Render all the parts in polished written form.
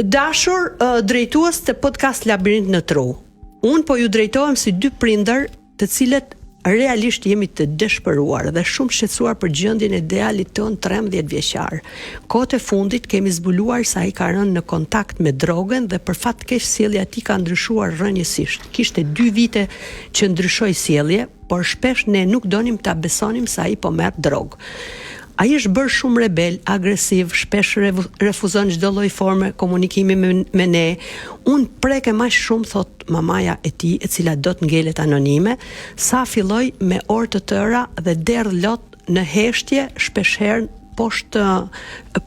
dashur uh, drejtues të podcast Labirint në Tru. Unë po ju drejtohem si dy prindër të cilët realisht jemi të dëshpëruar dhe shumë shqetësuar për gjendjen e djalit tonë 13 vjeçar. Kohët e fundit kemi zbuluar se ai ka rënë në kontakt me drogën dhe për fat keq sjellja e tij ka ndryshuar rrënjësisht. Kishte dy vite që ndryshoi sjellje, por shpesh ne nuk donim ta besonim se ai po merr drogë. Ai është bërë shumë rebel, agresiv, shpesh refuzon çdo lloj forme komunikimi me, me ne. Unë prekem aq shumë, thotë mamaja e tij, e cila do të ngelet anonime, sa filloj me orë të tëra dhe derdh lot në heshtje, shpeshherë poshtë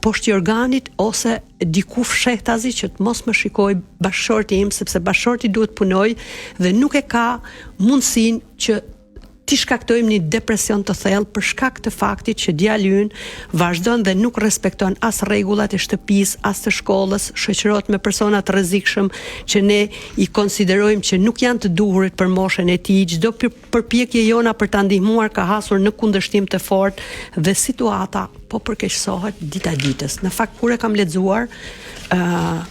poshtë jorganit ose diku fshehtazi që të mos më shikojë bashkëshorti im sepse bashkëshorti duhet të punojë dhe nuk e ka mundësinë që t'i shkaktojmë një depresion të thellë për shkak të faktit që djali ynë vazhdon dhe nuk respekton as rregullat e shtëpisë, as të shkollës, shoqërohet me persona të rrezikshëm që ne i konsiderojmë që nuk janë të duhurit për moshën e tij, çdo përpjekje jona për ta ndihmuar ka hasur në kundërshtim të fortë dhe situata po përkeqësohet dita ditës. Në fakt kur e kam lexuar, ë uh,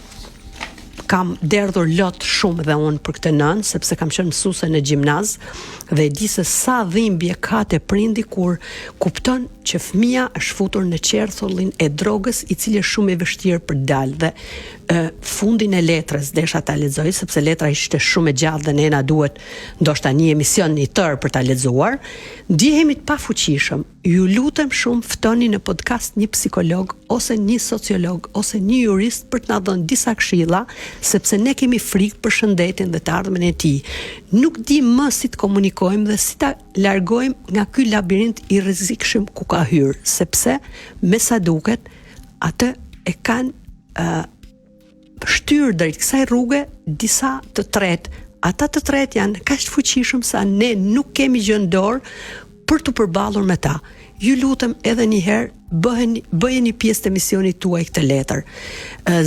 kam derdhur lot shumë dhe unë për këtë nënë, sepse kam qenë mësuese në gjimnaz dhe e di se sa dhimbje ka te prindi kur kupton që fëmija është futur në qerthullin e drogës, i cili është shumë i vështirë për të dalë dhe e, fundin e letrës desha ta lexoj sepse letra ishte shumë e gjatë dhe ne na duhet ndoshta një emision i tërë për ta lexuar. Ndjehemi të pafuqishëm, Ju lutem shumë ftoni në podcast një psikolog ose një sociolog ose një jurist për të na dhënë disa këshilla, sepse ne kemi frikë për shëndetin dhe të ardhmen e tij. Nuk dimë më si të komunikojmë dhe si ta largojmë nga ky labirint i rrezikshëm ku ka hyrë, sepse me sa duket atë e kanë uh, shtyrë drejt kësaj rruge disa të tretë. Ata të tretë janë kaq të fuqishëm sa ne nuk kemi gjë në dorë për t'u përballur me ta. Ju lutem edhe një herë bëheni bëjeni pjesë të emisionit tuaj këtë letër.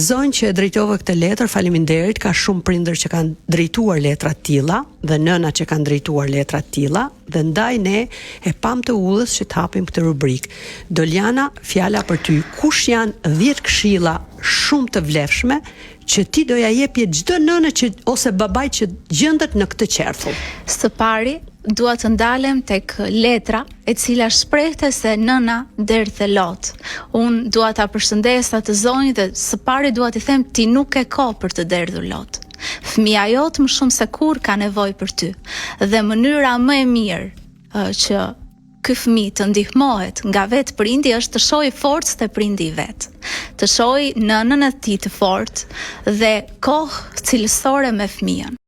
Zonjë që e drejtove këtë letër, faleminderit, ka shumë prindër që kanë drejtuar letra të tilla dhe nëna që kanë drejtuar letra të tilla dhe ndaj ne e pamë të udhës që të hapim këtë rubrikë. Doliana, fjala për ty, kush janë 10 këshilla shumë të vlefshme që ti do ja jepje çdo nëne që ose babait që gjendet në këtë qerthull. Së pari, dua të ndalem tek letra e cila shprehte se nëna derdhte lot. Unë dua ta përshëndes atë zonjë dhe së pari dua t'i them ti nuk ke kohë për të derdhur lot. Fëmija jot më shumë se kurrë ka nevojë për ty. Dhe mënyra më e mirë që ky fëmijë të ndihmohet nga vetë prindi është të shohë forcë te prindi i vet. Të shohë nënën e tij të fortë dhe kohë cilësore me fëmijën.